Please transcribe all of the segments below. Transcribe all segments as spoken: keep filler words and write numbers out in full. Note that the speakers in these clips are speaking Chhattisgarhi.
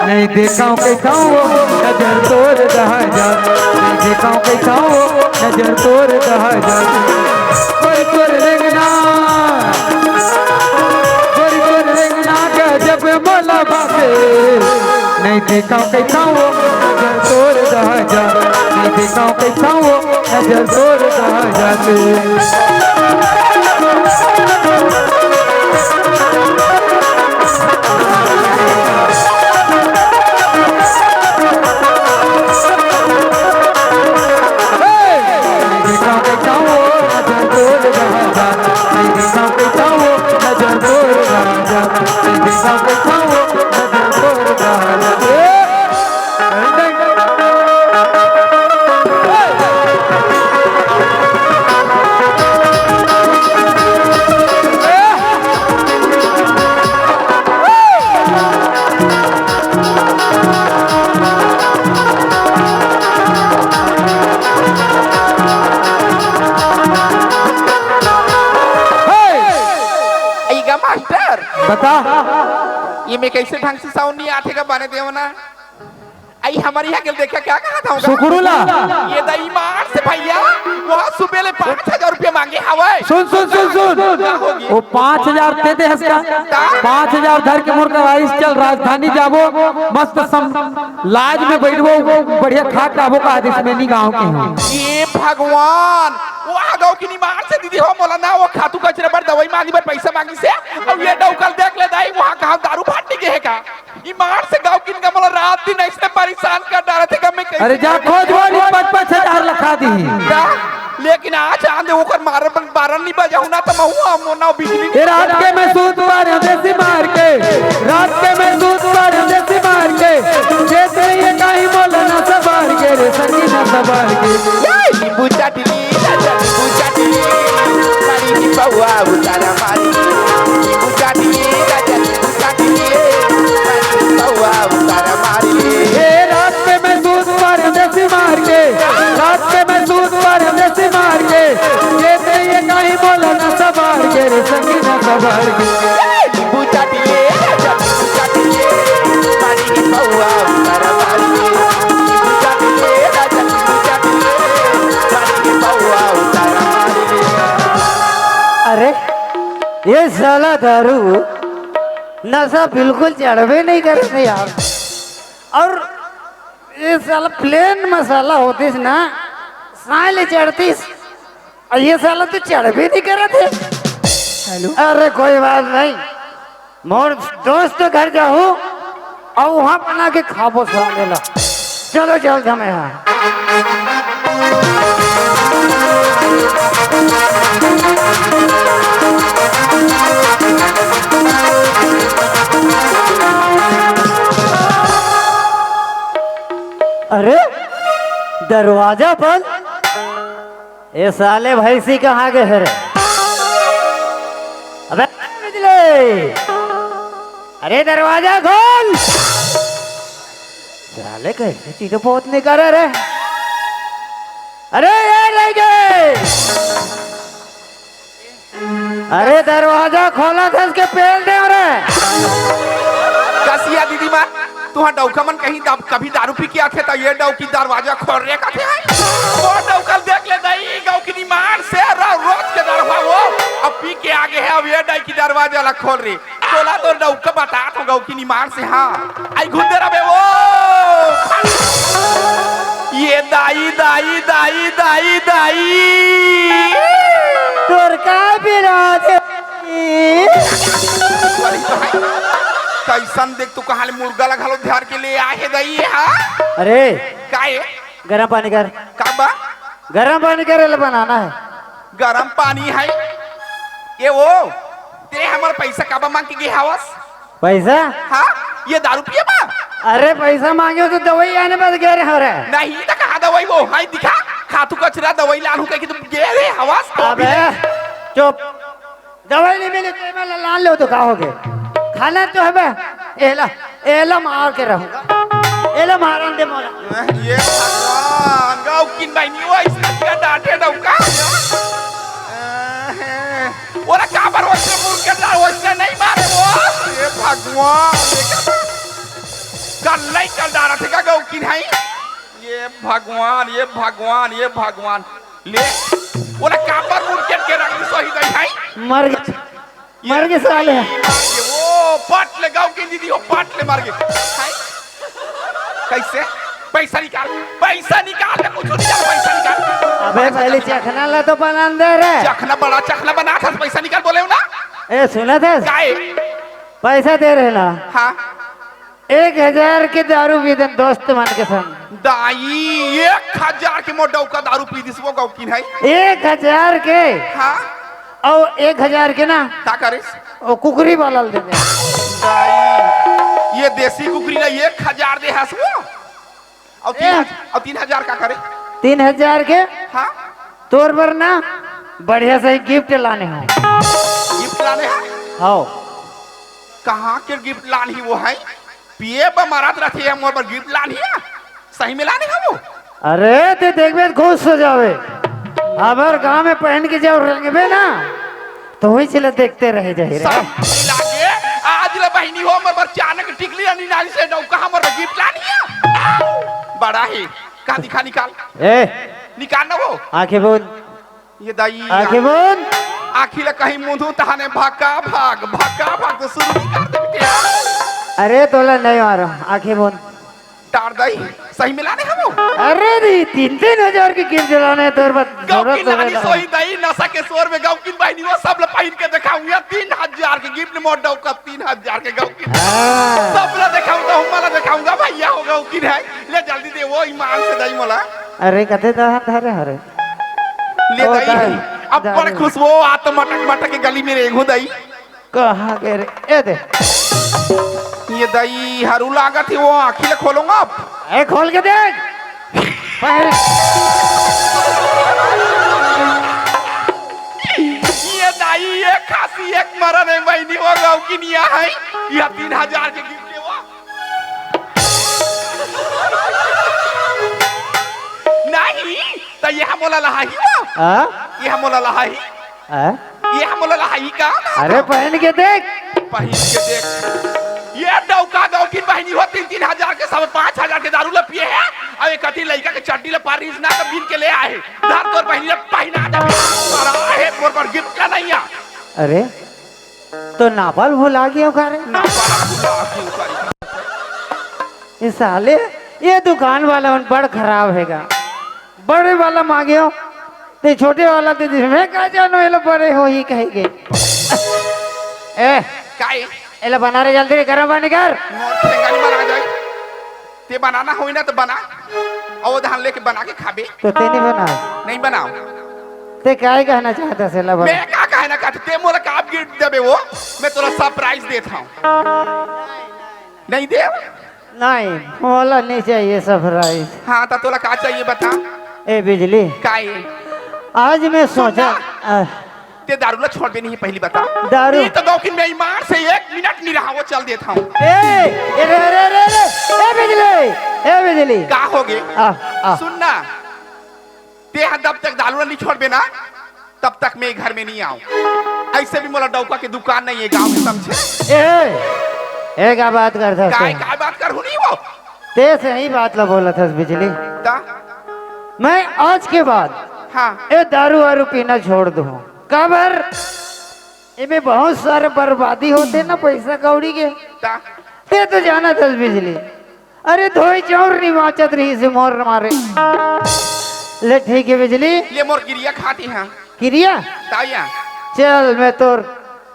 नहीं देखा कइथंव वो नजर तोर दहा जा, नहीं देखा कइथंव वो नजर तोर दहा जा। तोर तोर रेंगना, तोर तोर रेंगना गजब मोला भावे। नहीं देखा कइथंव वो नजर तोर दहा जा, नहीं देखा कइथंव वो नजर तोर दहा जा। अइगा मास्टर, बता। ये में कइसे ढंग से साउंड नइ आथे का, बने देवना। अई हमर इहाँ के देखे का कहत हंव गा? सुकरू ला। ये दई मार से भइया, वहाँ सुबह ले पाँच हजार रुपया मांगे हवय। सुन, सुन, सुन, सुन। का होगे? वो पाँच हजार दे दे हस का? का? पाँच हजार धर के मोर करा आइस, चल राजधानी जाबो, मस्त सम-, लाज में बइठबो, बढ़िया खा के आबो का आदिस में नी गाँव के हंव। ये भगवान, वो आ गौकिनी मार से दीदी हो, मोला ना वो खातू कचरा बर दवई मांगी बर पइसा मांगिस हे, अउ ये डौका ल देख ले दई, वहाँ कहाँ दारू फाट नी गे हे का? ई मार से गौकिन का मोला रात दिन अइसने परेसान कर डारथे का मैं कइसे अरे जा खोज वो नी, पाँच पाँच हजार लखा दिही। का? लेकिन आज आंदे ओकर मारे बन बारह नी बजाहूँ ना त महूँ आ मोना बिजली ए रात के मैं सूत पारेंव देसी मार के, रात के मैं सूत पारेंव देसी मार के, खेत में ये काहीं मोला ना सवार के रे संगी ना सवार के। नींबू चटनी, राजा नींबू चटनी, मारी नी पौआ उतारा मारी। नींबू चटनी, राजा नींबू चटनी, मारी नी पौआ उतारा मारी। ए रात के मैं सूत पारेंव देसी मार के, रात के मैं सूत पारेंव देसी मार के, ये ते ये काहीं मोला ना सवार के रे संगी ना सवार के। नींबू चटनी, राजा नींबू चटनी, मारी नी पौआ उतारा मारी। नींबू चटनी, राजा नींबू चटनी, मारी नी पौआ उतारा मारी। अरे, ये साला दारू नशा बिल्कुल चढ़बे नहीं करत हे यार। अउ ये साला प्लेन मसाला होतिस ना, साले चढ़तिस। अउ ये साला तो चढ़बे नहीं करत हे। हेलो। अरे कोई बात नहीं, मोर दोस्त घर जाहूँ अउ वहाँ बना के खाबो साले ला। चलो चल समय है। अरे दरवाजा बंद। ए साले भैंसी कहाँ गे हे रे? अबे बिजली, अरे दरवाजा खोल। साले कइसे चीजों पोत नहीं करे रे। अरे ये रह गए। अरे दरवाजा खोला था इसके पेल दे रे। कसिया दीदी माँ, तुहा डौका मन कहीं दब, कभी दारू पी के आथे त ये डौकी दरवाजा खोल रे कथे है। वो डौका देख ले दई, गौकिनी मार से रो-, रोज के दरवाजा वो अब पी के आगे है, अब ये डौकी दरवाजा ला खोल रे। तोला तो डौका बतात हो गौकिनी मार से, हाँ। आई घुंदे रबे वो। ये दाई, दाई, दाई, दाई, दाई। तोर का बिराद है? कइसन देख तू कहाँ ले मुर्गा ला घलो धर के ले आए हे दई, हाँ? अरे, काय? गरम पानी कर। का बा? गरम पानी कर, एला बनाना है। गरम पानी है? ये वो, ते हमर पैसा काबर मांग के गे हवस? पैसा? हाँ, ये दारू पिए बा? अरे पैसा मांगे हो तो दवाई आने बर गे रहे हो रे। नहीं तो कहाँ दवाई वो? हाय दिखा, खातू कचरा दवाई लानू कह के तुम गे रहे हवस तो अबे, अभी। चुप। दवाई नहीं मिली तो मैं लान ले तो का हो गए? खाना तो है बे। एला, एला मार के रहूंगा। एला मारन दे मोला। ये भगवान, गाँव की नहीं हुआ, इसने क्या डांटे डौका? ओरा काबर ओइसने मुड़ के ना, ओइसने नहीं मारे वो। हे भगवान, देखा था? का लइका डारत हे का गौकिन है? ये भगवान, ये भगवान, ये भगवान। ले, ओला काबर मुड़ के, के रख दिस होही दई है? मर गे, ये मर गे साले। ओ, पट ले गौकिन दीदी, ओ, पट ले मर गे। है? कैसे? पैसा निकाल, पैसा निकाल, ले कुछ निकाल, पैसा निकाल। अबे, पैसा पहले निकाल। चखना ला तो बनान दे रे। चखना बड़ा, चखना बना था, पैसा निकाल बोले हो ना? ए, सुना था? काय? पैसा दे रहे ना। हाँ। एक हजार के दारू पी देन दोस्त मन के संग। दाई, एक हजार के मोर डौका दारू पी दिस वो गौकिन है। एक हजार के? हाँ। अउ एक हजार के ना। का करिस? ओ कुकरी वाला ल दे दे। दाई, ये देसी कुकरी ला एक हजार दे हस वो? अउ तीन ए। हज-, अउ तीन हजार का करे? तीन हजार के? हाँ। तोर बर ना बढ़िया से गिफ्ट लाने हो। गिफ्ट लाने हैं? हाँ। कहाँ के गिफ्ट लान ही वो है? पिए बर मरत रथे, मोर बर गिफ्ट लान ही? सही में लाने हवो? अरे, ते देखबे त खुश हो जावे। हमर गांव में पहन के जब रेंगबे ना, तो वही चले देखते रह जाही रे। सब लागे, आज ले बहिनी हो, मोर बर चानक टिकली अनि नानी से डौका हमर बर गिफ्ट लानी है। बड़ा ही, का दिखा निकाल। ए। निकाल ना वो। आंखें बंद। ये दाई, आंखें बंद। आंखी ला कहीं मुंधू तहाने भका भाग, भका भाग तो शुरू नहीं कर देते। अरे तोला नहीं मारो, आंखें बंद। डार दाई, सही में लाने हवो? अरे दी, तीन तीन हजार के गिफ्ट लाने तोर बस। गौकिन नानी सोही दाई, नशा के शोर में गौकिन बहिनी वो सब ला पहिन के देखाऊंगा। तीन हजार के गिफ्ट मोर डौका, तीन हजार के गौकिन। हाँ। सब ला देखाऊंगा, हम ला देखाऊंगा भैया हो गौकिन है। ले जल्दी दे वो ईमान से दाई मोला। अरे कते दहा धरे हरे। ले ओ दाई, दाई, अब्बड़ दाई। खुश वो आत मटक मटक के गली में रेंगो दाई। कहाँ गे रे? ए दे। ये दाई हरू लागत हे, वो आँखी ले खोलूंगा अब। ए, खोल के देख। पहले ये दाई, एक खांसी, एक मरन है, बहिनी हो गौकिनिया है। ये तीन हजार के गिफ्ट है वो। नहीं, तो ये मोला लहाही वो। हाँ? ये मोला लहाही। हाँ? ये मोला लहाही का? अरे पहन के देख। पहन के देख। ये डौका गौकिन बहिनी हो, तीन तीन हजार के, सब पाँच हजार के दारू ला पिए है। अउ एक अति लइका के चड्डी ला पारिस ना तो बीन के ले आए। धर तोर बहिनी ला पहिना दे। सारा है तोर पर गिफ्ट का नहीं आ। अरे तो नापल भुला गयो का रे? नापल भुला गयो का रे? ये साले, ये दुकान वाला मन बड़ खराब हेगा। बड़े वाला मांगे हो, ते छोटे वाला दे दे। मैं का जानो, एला बड़े हो ही कहेगे। ए, काहे? एला बना रे जल्दी, गरम पानी कर। मोर ठेंगा नहीं बना जाए। ते बनाना होई ना तो बना, अउ धान लेके बना के खाबे। तो ते नहीं बनाओ? नहीं बनाओ। ते काय कहना चाहता से ला बना? मैं का कहना चाहता, ते मोला का गिफ्ट देबे वो? मैं तोला सरप्राइज देत हूँ। नहीं देव? नहीं, मोला नहीं चाहिए सरप्राइज। हाँ, तो तोला का चाहिए बता? ए बिजली। का ये? आज मैं सोचा, सुन ना। आ, ते दारू ला छोड़बे नहीं, पहली बता। दारू? ये तो गौकिन में ईमान से एक मिनट नहीं रहा, वो चल देता हूँ। ए, ए, रे, रे, रे, रे, ए, बिजली, ए, बिजली। का हो गे? आ, आ। सुन ना, ते ह जब तक दारू ला नहीं छोड़बे ना, तब तक मैं घर में नहीं आऊँ। ऐसे भी मोला डौका के दुकान नहीं है गाँव में, समझे? ए, ए, का बात करता काय, से? काय बात कर हुनी वो? ते सही बात ला बोला था बिजली। ता? मैं आज के बाद हाँ। ए दारू वारू पीना छोड़ दूँ। काबर? एमे बहुत सारे बर्बादी होते ना पैसा कौड़ी के। ता? ते तो जाना था बिजली। अरे धोई चाउर नहीं बाचत रही से मोर मारे। ले ठीक है बिजली। ये मोर किरिया खाती है। किरिया? ताया। चल मैं तोर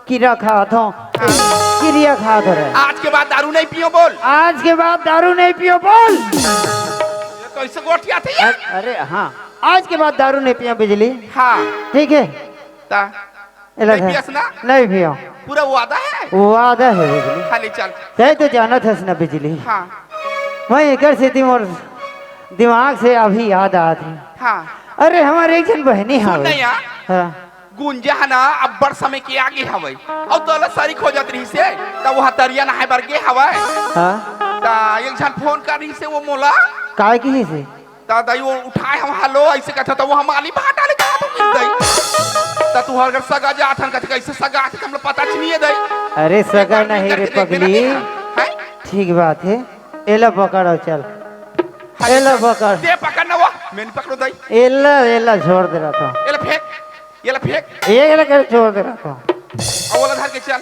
किरा खात हूँ। किरिया खात हूँ रे। आज के बाद दारू नहीं पियो बोल। आज के बाद दारू नहीं पियो बोल। ये कैसे गोठिया थे ये? अरे हाँ, आज के बाद दारू नहीं पियो बिजली। हाँ। ठीक है। ता एला नहीं धर। पियस ना? नहीं पियो। पूरा वादा है? वादा है बिजली। हाँ, ले चल। तै तो जानत हस ना बिजली। हाँ। मैं एकर सेती मोर दिमाग से अभी याद आत हे। हाँ। अरे, हमर एक झन बहिनी सुन हवे। ना यार। हाँ। गुंजा है ना, अब्बड़ समय के आगे हवे। अउ तोला सरी खोजत रहिस हे, त वो हतरिया नहाए बर गे हवे। हाँ। त एक झन फोन कर रहिस हे वो मोला। काय किहिस हे? त दाई वो उठाए हम, "हेलो," ऐसे कहता, त वो हम आली भाटा ले कहा तो मिल दाई। त तू हर घर सगा जात हन, कहते, "कैसे सगा आथे, हमला पता च नहीं है दाई।" अरे सगा नहीं रे पगली। हैं? ठीक बात है। एला पकड़ अउ चल। एला पकड़। ते पकड़ ना वो, मैं नहीं पकड़ो दाई। एला, एला छोड़ दे रहा था। एला फेंक, एला फेंक। एक ला कर छोड़ दे रहा था। अब ओला धर के चल।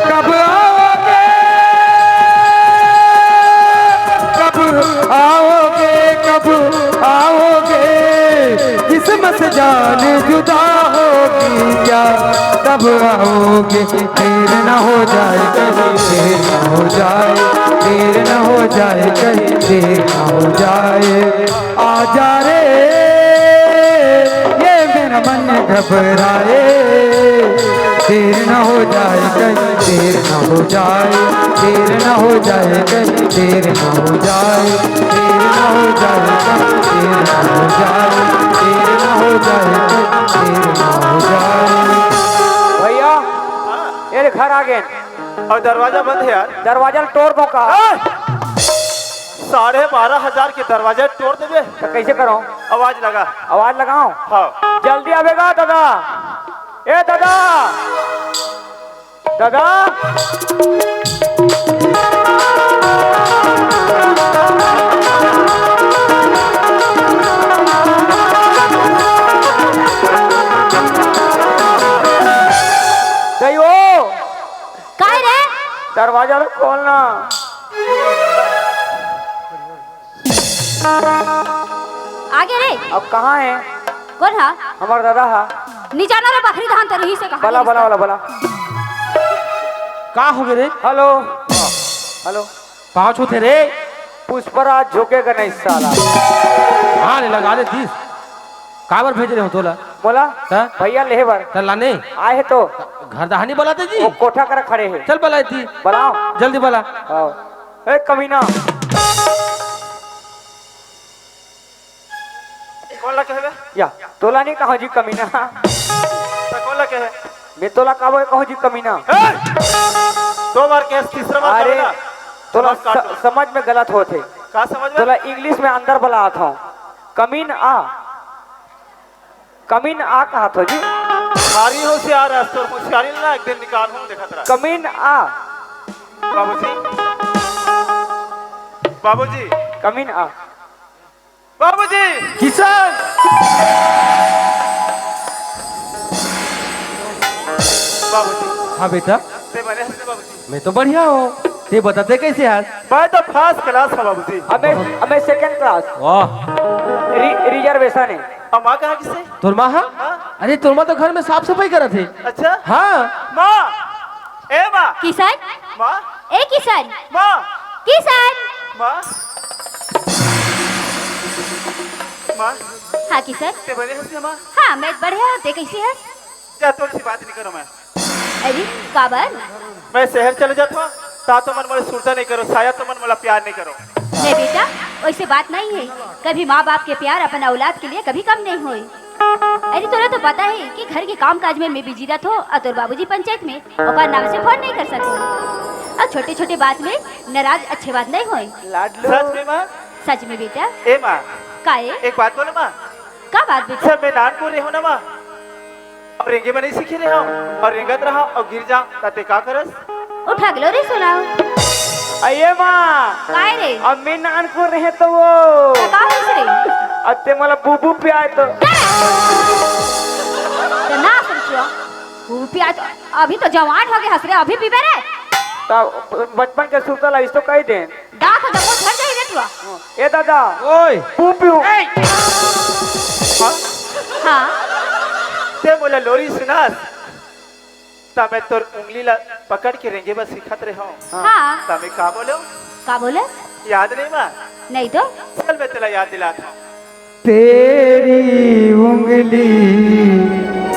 कब आओगे, कब आओगे, कब आओगे? किस्मत जान जुदा होगी क्या? कब आओगे? देर न हो जाए कहीं, देर न हो जाए, देर न हो जाए कहीं, देर न हो जाए। आजा रे, ये मेरा मन घबराए। देर न हो जाए कहीं, देर न हो जाए, देर न हो जाए कहीं, देर न हो जाए, देर न हो जाए कहीं, देर न हो जाए, देर न हो जाए कहीं, देर न हो जाए। भैया, ये घर आ गए। अउ दरवाजा बंद हे यार। दरवाजा ल तोड़ दो का? ए! साढ़े बारह हजार के दरवाजा तोड़ देबे। त कइसे करो? आवाज लगा। आवाज लगाओ। हाँ। जल्दी आवेगा दादा। ए दादा, दादा। दई ओ, काय रे? दरवाजा ल खोलना। आगे रे। अब कहाँ हे? कोन हा? हमर दादा हा। नी जाना रे बखरी धान तो रही से कहाँ बला, रे बला, इसका? बला, बला। का हो गे रे? हेलो। हेलो। पाँव छूथे रे। पुष्पराज झुकेगा नहीं साला। हाँ रे, लगा दे तीस। काबर भेजे रहे हो तोला? बोला। हाँ? भैया लेहे बर। त लाने? आए हे तो। घर दहानी बलाते जी। वो कोठा करा खड़े हे। चल बलाए ती। बलाओ। जल्दी बला। आओ। ए कमीना। कोन ला कहे बे? या, तोला नहीं कहो जी कमीना। त कोन ला कहे? मैं तोला काबर कहूँ जी कमीना? ए! दो बार कहे, तीसरा बार अरे, कहे ना। तोला दिमाग काटो। स-, समझ में गलत होत हे। का समझ में? तोला English में अंदर बलात हूँ। कमीन आ। कमीन आ कहा थो जी? भारी होशियार हे, तोर होशियारी ला एक दिन निकालहूँ, देखत रह। कमीन आ। बाबूजी, बाबूजी। कमीन आ। बाबूजी। किशन। बाबूजी। हाँ बेटा। ते बने हस बाबूजी। मैं तो बढ़िया हूँ, ते बता ते कैसे हस? मैं तो first class हूँ बाबूजी। अबे, अबे second class। वाह। रि-, reservation हे। अउ माँ कहाँ गिस हे? तोर माँ हा? हाँ। अरे तोर माँ तो घर में साफ सफाई करत हे। अच्छा। हाँ। माँ, ए माँ। किशन। माँ। ए किशन। माँ। किशन। माँ। माँ। हाँ किशन। ते बने हस ना माँ? हाँ मैं बढ़िया हूँ, ते कैसे हस? जा, तोर से बात नहीं करो मैं। अरे, काबर? मैं शहर चले जात हूँ, ता तो मन मोला सुरता नहीं करो, शायद तो मन मोला प्यार नहीं करो। नहीं बेटा, वैसे बात नहीं है। कभी माँ बाप के प्यार अपन औलाद के लिए कभी कम नहीं होए। अरे, तोला तो पता है कि घर के काम काज में मैं busy रहत हूँ और तोर बाबूजी पंचायत में, ओकर नाम से फोन नहीं कर सकते। और छोटे छोटे बात में नाराज अच्छे बात नहीं होए। लाडलो। सच में माँ? सच में बेटा। ए माँ। काए? एक बात बोलो माँ। का बात बेटा? सर, मैं नानकुन रहे हूँ ना माँ, अब रेंगे में नहीं सीखे रहे हूँ, और रेंगत रहा और गिर जा, त ते का करस? उठा के लो रे सुनाओ। अये माँ। काय रे? अब मैं नानकुन रहे तो वो। त का होइस रे? अब ते मोला बूबू पियाए तो। तो ना सुन छुआ। बूबू पियाए तो अभी तो जवान हो गए हस रे, अभी पीबे रे। त बचपन के सुरता ला इस तो कही दे। दांत ह जम्मो झड़ जाही रे तुआ। ए दादा। ओए। पू पीऊ। ए! हाँ? हाँ। ते मोला लोरी सुनास, त मैं तोर उंगली ला पकड़ के रेंगे बर सिखत रहे हूँ। हाँ। त मैं का बोलो? का बोले? याद नहीं माँ? नहीं तो। चल मैं तेला याद दिलात हूँ। तेरी उंगली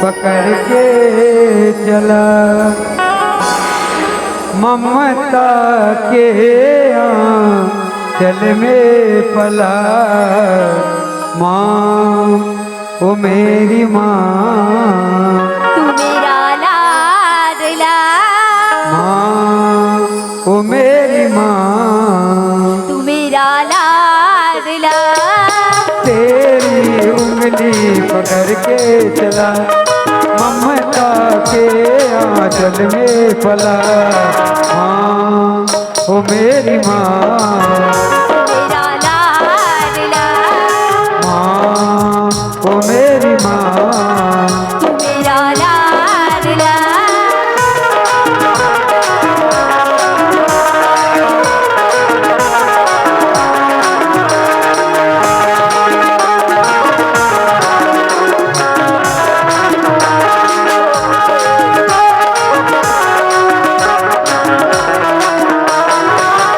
पकड़ के चला, ममता के आंचल में पला। माँ, ओ मेरी माँ। तू मेरा लाडला। माँ, ओ मेरी माँ। के चला, ममता के आंचल में पला। माँ, ओ मेरी माँ। मेरा लाडला। माँ, ओ मेरी माँ। मेरा लाडला।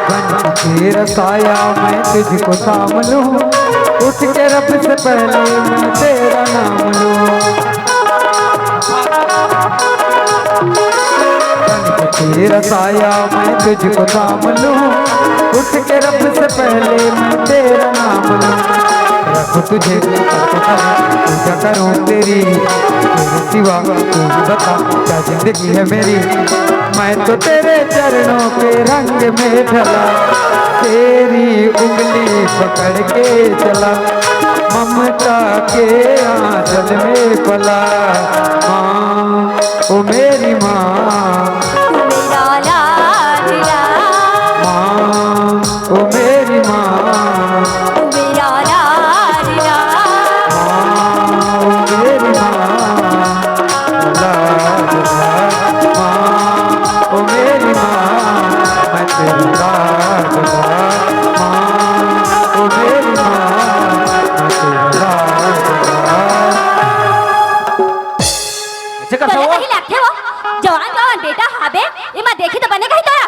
बन के रसाया मैं तुझको थाम लूं, उठ के रब से पहले मैं तेरा नाम लूं। बन के रसाया मैं तुझको थाम लूं, उठ के रब से पहले मैं तेरा नाम लूं। रखूं तुझे, पूजा करूं तेरी, तेरे सिवा तू ही बता क्या जिंदगी है मेरी। मैं तो तेरे चरणों के रंग में ढला, तेरी उंगली पकड़ के चला, ममता के आंचल में पला। माँ, ओ मेरी माँ। मेरा लाडला। माँ, ओ मेरी माँ। मेरा लाडला। माँ, ओ मेरी माँ। लाडला, माँ, ओ मेरी माँ, मैं तेरा लाडला, माँ, ओ मेरी माँ, मैं तेरा लाडला। अच्छा, कर तोला वो। कहीं लगथे वो, जवान जवान बेटा हाबे, एमा देखी तो बने कहीं तोरा।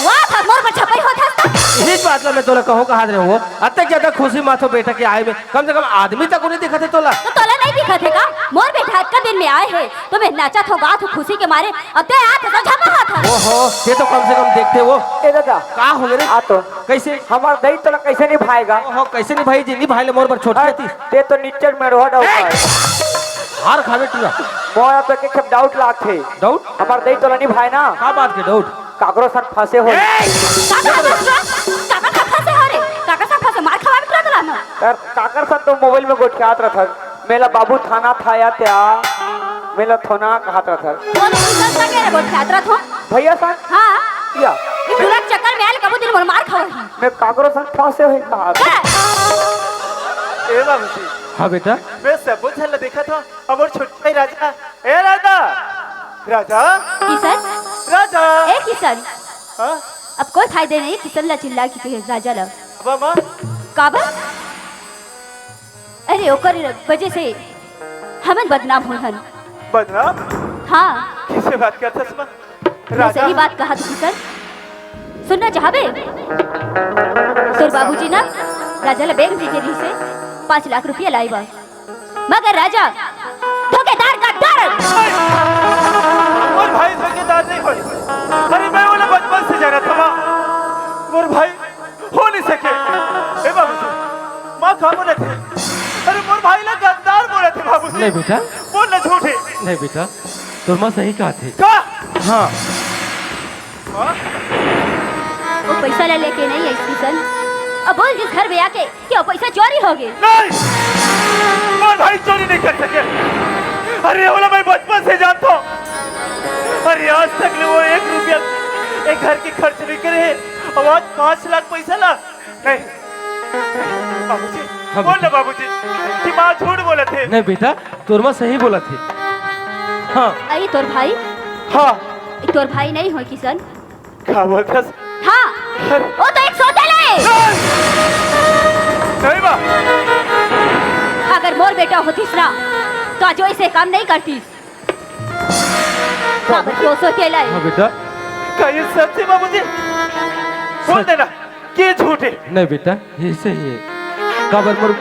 वाह, था मोर पर छपाई होत हस त। इही बात ला मैं तोला कहो कहा रहे वो, अतक ज्यादा खुशी माथो बेटा के आए में, कम से कम आदमी तक नहीं दिखत हे तोला। तो तोला नहीं दिखत हे का? मोर बेटा अतका दिन में आए हे, तो मैं नाचत हो, गात हो खुशी के मारे, अब ते आत हो, झपा हाथ है। ओहो, ये तो कम से कम देखते वो। ए दादा। का हो गे रे? आ तो। कैसे? हमार दई तोला कैसे निभाएगा? ओहो, कैसे निभाई जी? निभाई ले मोर बर छोटकी हट, आती। ते तो निच्चर में रोहा डाउट ए! है। हार खावे टूरा। मोर आप एक, एक doubt लागथे। Doubt? हमार दई तोला निभाए ना। का बात के doubt? काकरो संग फंसे हो। ए! काकर संग फंसे? काकर संग फंसे हो रे? काकर संग फंसे? मार खवावे टूरा तोला ना। यार, काकर संग तो मोबाइल में गोठियात रथस। मेला बाबू थाना था या त्या, मेला थोना कहत रथस। कौन किसन संग रे गोठियात रथो? भैया संग? हाँ। या। ये पूरा चक्कर में आयल कबू दिन मोर मार खवाही। मैं काकरो संग फंसे हुए कहा। का? ए बाबूजी। हाँ बेटा। मैं सब झन ला देखा था, अब और छोटका राजा। ए राजा। राजा। किसन। राजा। ए किसन। हाँ? अब कोई फायदा नहीं किसन ला चिल्ला के राजा ला। अब माँ। काबर? अरे, ओकर वजह से हमन बदनाम होन हन। बदनाम? हाँ। किसे बात करथस माँ? मैं राजा। सही बात कहा तू किसन। सुनना चाहबे? तोर बाबूजी ना राजा ला बैंक भेजे रहिसे, पाँच लाख रुपया लाई बा। मगर राजा धोखेदार, गद्दार। मोर भाई धोखेदार नहीं होय। अरे मैं ओला बचपन से जानत हवा। मोर भाई हो नहीं सके। ए बाबूजी, माँ का बोलत हे? अरे मोर भाई ला गद्दार बोलत हे बाबूजी। नहीं बेटा। बोल ना झूठ हे। नहीं बेटा, तोर माँ सही कहत हे। का? हाँ। माँ? वो पैसा ला लेके नहीं आई किसन। अब बोल जिस घर में आके कि वो पैसा चोरी हो गए। नहीं, मोर भाई चोरी नहीं कर सके। अरे ओला मैं बचपन से जानता हूँ। अरे आज तक ले वो एक रुपया एक घर के खर्च नहीं करे। अब आज पाँच लाख पैसा ला नहीं। बाबूजी, हाँ बोल ना बेटा। बाबूजी, कि माँ झूठ बोलत हे। नहीं बेटा, तोर माँ सही बोलत हे। हाँ। अई तोर भाई? हाँ। ई तोर भाई नहीं होय किसन। का बोलथस? हाँ। अरे। वो तो एक सौतेला हे। नहीं। नहीं बा। अगर मोर बेटा होतिस ना, तो आज ऐसे काम नहीं करतिस। काबर कि वो सौतेला हे। हाँ बेटा। का ये सच हे बाबूजी? बोल सच। देना, के झूठ हे? नहीं बेटा, ये सही हे। काबर मोर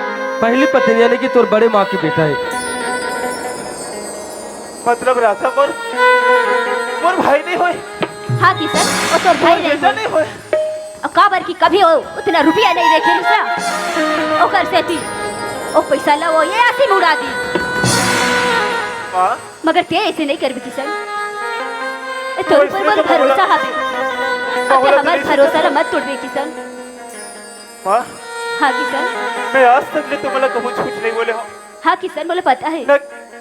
पहली पत्नी यानी कि तोर बड़े माँ के बेटा हे। मतलब राजा मोर, मोर भाई नहीं होय? हाँ किसन, वो तोर भाई मोर नहीं बेटा होय। नहीं होय? अउ काबर कि कभी वो उतना रुपया नहीं देखे रिहिस ना, ओकर सेती वो पैसा ला वो ये आसी में उड़ा दी। माँ, मगर ते ऐसे नहीं करबे किसन। ए, तोर ऊपर मोर भरोसा हवे। अब ते हमार भरोसा ला मत तोड़बे किसन। माँ, हाँ किसन। मैं आज तक ले तुमला कहूँ झूठ नहीं बोले हूँ। हाँ किशन, मोला पता हे। मैं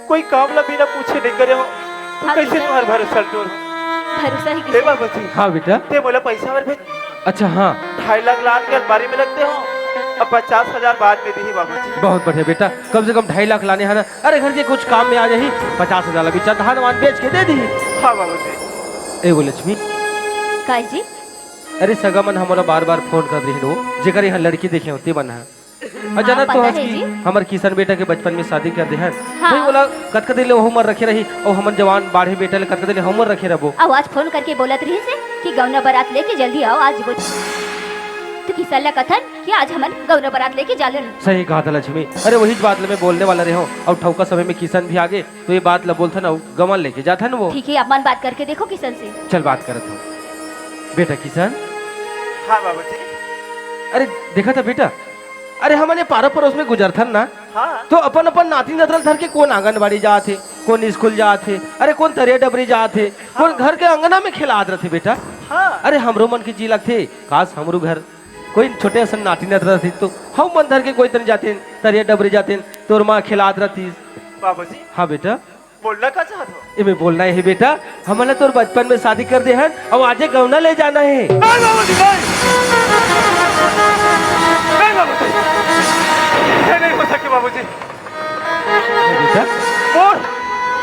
कोई काम ला बिना पूछे नइ करे हँव, त हाँ, कइसे बेटा। तुम्हार भरोसा ल तोड़हूँ? भरोसा हे ए किशन। बाबूजी, हाँ बेटा। ते मोला पइसा बर भेज। अच्छा, हाँ। ढाई लाख लान के अलमारी में रख दे हँव, अब पचास हजार बाद में दिही बाबूजी। बहुत बढ़िया बेटा, कम से कम ढाई लाख लाने हस ना। अरे, घर के कुछ काम में आ जाही, पचास हजार ला बिचारा धान वान बेच के दे दिही। हाँ बाबूजी। ए वो लक्ष्मी। काय जी? अरे, सगा मन हमला बार-बार फोन कर रहिन हो, जेकर यहाँ लड़की देखे हों ते मन ह। अउ हाँ, जानत तो पता हस हे कि जी। हमर किशन बेटा के बचपन में शादी कर दे हन। हाँ। वही ओला कतका दिन ले ओहू मन रखे रही, अउ हमन जवान बाढ़े बेटा ले कतका दिन ले हमन रखे रहबो। अउ आज फोन करके बोलत रहिस हे कि गौना बारात लेके जल्दी आओ, आज वो। त किशन ला कथन कि आज हमन गौना बारात लेके जालन। सही कहा था लक्ष्मी। अरे वही बात ले मैं बोलने वाला रहे हँव, अउ ठौका समय में किशन भी आगे, त ये बात ला बोलथन अउ गौना लेके जाथन वो। ठीक हे, आप मन बात करके देखो किशन से। चल बात करत हँव। बेटा किशन। हाँ बाबूजी। अरे देखा था बेटा, अरे हमन ये पारा पड़ोस में गुजरथन ना, हाँ। त अपन अपन नाती नतरा ल धर के कोन आंगनबाड़ी जात हे, कोन स्कूल जात हे, अरे कोन तरिया डबरी जात हे, कोन हाँ। घर के अंगना में खेलात रथे बेटा। हाँ। अरे हमरो मन के जी लगथे, काश हमरो घर कोई छोटे असन नाती नतरा रहितिस त हम मन धर के कोई तन जातेन, तरिया डबरी जातेन, तोर माँ खेलात रहितिस। बाबूजी। हाँ बेटा। बोलना का चाहत हो? एमे बोलना हे बेटा, हमन ला तोर बचपन में शादी कर दे हन, अउ आजे गौना ले जाना हे। नहीं बाबूजी, नहीं। नहीं बाबूजी, ये नहीं हो सके बाबूजी। बेटा। मोर,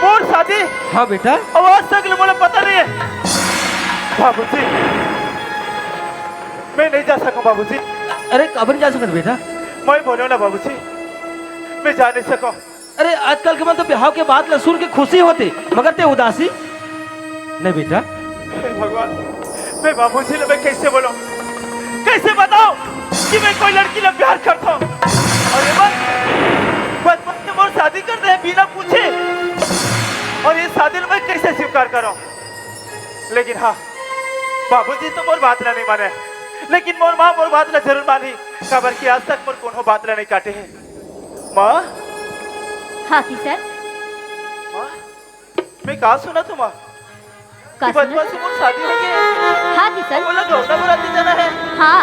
मोर शादी। हाँ बेटा। अउ आज तक ले मोला पता नहीं हे। बाबूजी, मैं नहीं जा सकूँ बाबूजी। अरे काबर नहीं जा सकत बेटा? मैं बोलो ना बाबूजी, मैं जा नहीं सकूँ। अरे आजकल के मन तो बिहाव के बात ला सुन के खुशी होथे, मगर ते उदासी। नहीं बेटा। हे भगवान, मैं बाबूजी ला मैं कइसे बोलूं, कइसे बताऊं कि मैं कोई लड़की ला प्यार करता हूं? अउ ये बात बचपन से मोर शादी कर दे बिना पूछे, अउ ये शादी ला मैं कइसे स्वीकार करूं? लेकिन हां, बाबूजी तो मोर बात ला नहीं माने, लेकिन मोर मां मोर बात ला जरूर मानही, काबर कि आज तक मोर कोनो बात ला नहीं काटे हे। मां? हां किशन। मां, मैं का सुनत हूं मां? का कि बचपन से मोर शादी हो गे हे। हां किशन। मोला गौना बराती जाना हे। हां,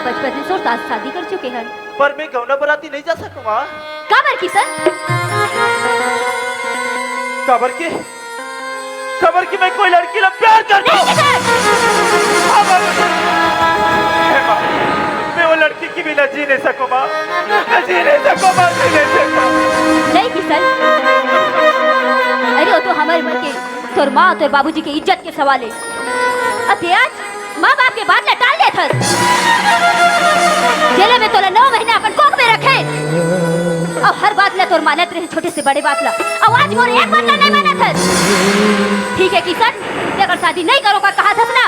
बचपन से तोर सास शादी कर चुके हन। पर मैं गौना बराती नहीं जा सकूं मां। काबर किशन? काबर कि काबर कि मैं कोई लड़की ला प्यार करता हूं। नहीं किशन। हां, बाबूजी। हे मां, मैं वो लड़की के बिना जी नहीं सकूं मां। मैं जी नहीं सकूं मां, जी नहीं सकूं। नहीं किशन। अरे वो तो हमर मन के, तोर मां तोर बाबूजी के इज्जत के सवाल हे। अउ ते आज माँ बाप के बात ला टाल देथस। जेला मैं तोला नौ महीना अपन कोख में रखे, अउ हर बात ला तोर मानत रहे, छोटे से बड़े बात ला, अउ आज मोर एक बात ला नहीं मानत हस। ठीक हे किशन, ते अगर शादी नहीं करो का कहा थस ना,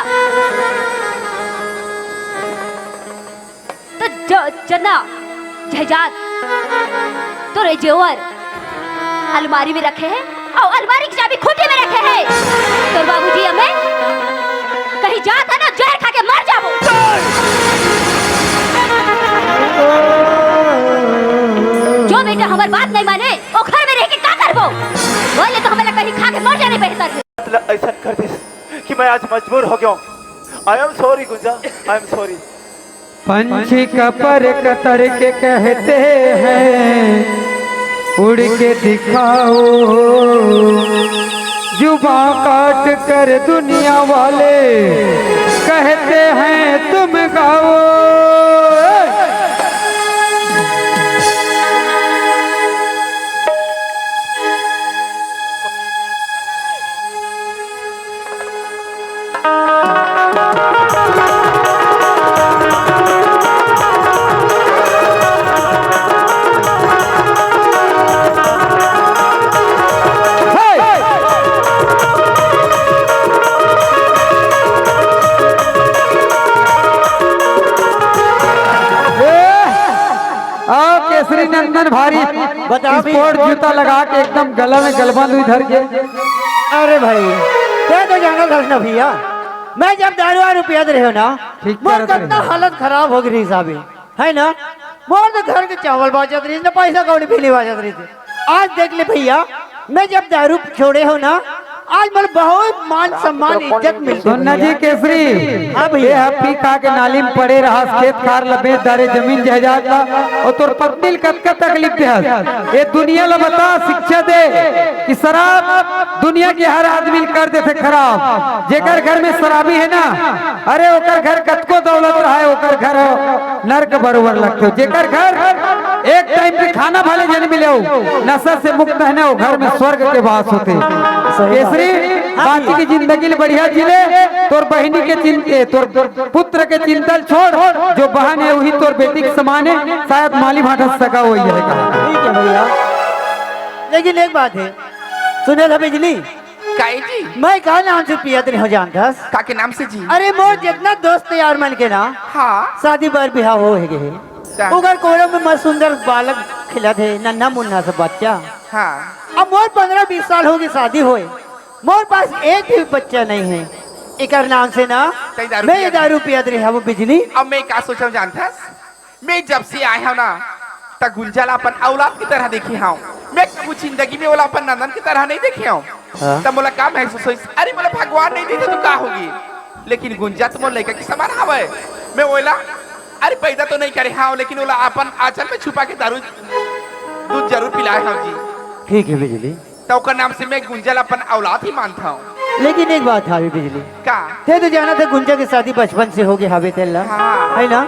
त ज-, जना, जायदाद, तोर जेवर अलमारी में रखे हे, अउ अलमारी के चाबी खूंटी में रखे हे। तोर बाबूजी अउ मैं कहीं जात हे ना, जहर खा के मर जाबो। जो बेटा हमर बात नहीं माने, ओ घर में रह के का करबो? बोले तो हमला कहीं खा के मर जाने बेहतर हे। मतलब ऐसा कर दिस कि मैं आज मजबूर हो गया हूँ। I am sorry Gunja, I am sorry। पंछी कपर कतर के कहते हैं, उड़ के दिखाओ, जुबां काट कर दुनिया वाले कहते हैं तुम गाओ। आओ केसरी नंदन भारी बता भी। स्पोर्ट जूता लगा के एकदम गला में गलबंद हुई धर के। अरे भाई, तैं तो जानत हस ना भैया, मैं जब दारू वारू पियत रहे हूँ ना, ठीक मोर करत रहे। कतना हालत खराब हो गई रहिस अभी, है ना? मोर तो घर के चावल बाचत रहिस ना, पैसा कौड़ी भी नहीं बाचत रहिस। आज देख ले भैया, मैं जब दारू छोड़े हूँ ना, आज मोला बहुत मान सम्मान, इज्जत मिलथे। सुन ना जी केसरी, हाँ भैया। ये ह पी खा के नाली में पड़े रहस, खेत खार ल बेच डारे, जमीन जायदाद ला, अउ तोर पत्नी ल कतका तकलीफ देहस। ये दुनिया ला बता, शिक्षा दे कि शराब दुनिया के हर आदमी ल कर देथे खराब। जेकर घर में शराबी हे ना, अरे ओकर घर कतको दौलत रहय, ओकर घर नरक बरोबर लगथे। जेकर घर एक टाइम के खाना भले झन मिले हो, नशा से मुक्त हे ना, वो घर में स्वर्ग के वास होथे। केसरी, बाकी के जिंदगी ल बढ़िया जी ले। तोर बहिनी के चिंता, तोर पुत्र के चिंता ल छोड़, जो बहन हे वही तोर बेटी के समान हे, शायद माली भांटा सगा होही हे का। ठीक हे भैया, लेकिन एक बात हे, सुने ला बिजली, काहे जी? मैं का नाम से पियत रहे हंव जानथस? का के नाम से जी? अरे मोर जितना दोस्त यार मन के ना, हाँ। शादी बर बिहाव हो गे हे। का? ओकर कोरा में मस्त सुंदर बालक खेलत हे, नन्हा मुन्ना सा बच्चा। हाँ। अब मोर पंद्रह बीस साल होगे शादी होय, मोर पास एक भी बच्चा नहीं हे। एकर नाम से ना, तैं दारू मैं पियत दारू पियत रहे हंव बिजली। अब मैं का सोचंव जानथस? मैं जब से आय हंव ना, त गुंजा ला अपन औलाद की तरह देखे हंव। मैं कभू जिंदगी में ओला अपन नंदन की तरह नहीं देखे हंव। हाँ। त मोला का महसूस होइस? अरे मोला भगवान नहीं देथे त का होगे, लेकिन गुंजा त मोर लइका के समान हवय। मैं ओला, अरे पैदा तो नहीं करे हंव, लेकिन ओला अपन आंचल में छुपा के दारू दूध जरूर पिलाए हंव जी। ठीक हे बिजली। त ओकर नाम से मैं गुंजा ला अपन औलाद ही मानथंव। लेकिन एक बात हावे बिजली। का? तैं तो जानथस गुंजा के शादी बचपन से होगे हावे तेला। हाँ। हे ना?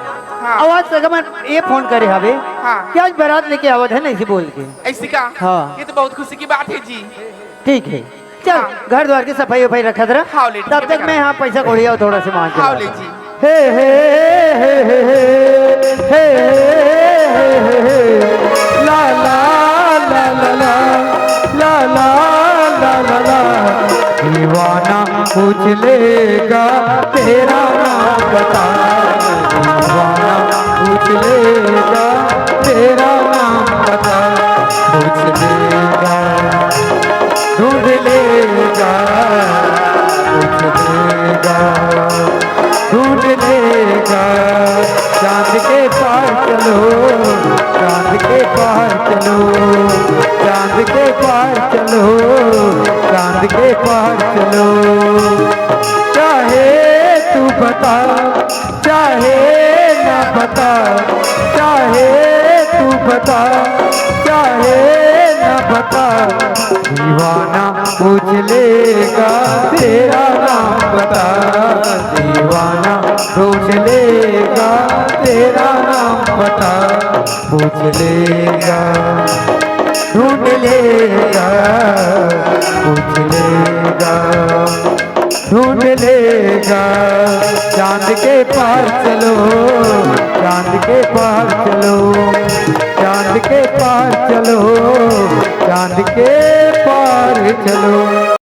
हाँ। अउ आज सगा मन ये फोन करे हावे हाँ। कि आज बारात लेके आवत हन, अइसे बोल के। अइसे का? हाँ। ये तो बहुत खुशी की बात हे जी। ठीक हे, चल हाँ। घर द्वार के सफाई वफाई रखत रह। हाँ, ले, ठीक तब हे, तक मैं यहाँ पैसा कौड़ी अउ थोड़ा से मांग के हाँ, लाता ले हूँ। जी। हे, हे, हे, हे, हे, हे, हे, हे, हे, ला, ला, ला, ला, ला, ला, ला, ला, ला, ला। दीवाना पूछ लेगा तेरा नाम बता, दीवाना पूछ लेगा तेरा नाम बता, पूछ लेगा, ढूंढ लेगा, पूछ लेगा, ढूंढ लेगा। चांद के पार चलो, चांद के पार चलो, चांद के पार चलो, चांद के पार चलो। चाहे तू बता, चाहे ना बता, चाहे तू बता, चाहे ना बता, दीवाना पूछ लेगा तेरा नाम बता, दीवाना पूछ लेगा तेरा नाम बता, पूछ लेगा, ढूंढ लेगा, पूछ लेगा, ढूंढ लेगा। चांद के पार चलो, चांद के पार चलो, चांद के पार चलो, चांद के पार चलो।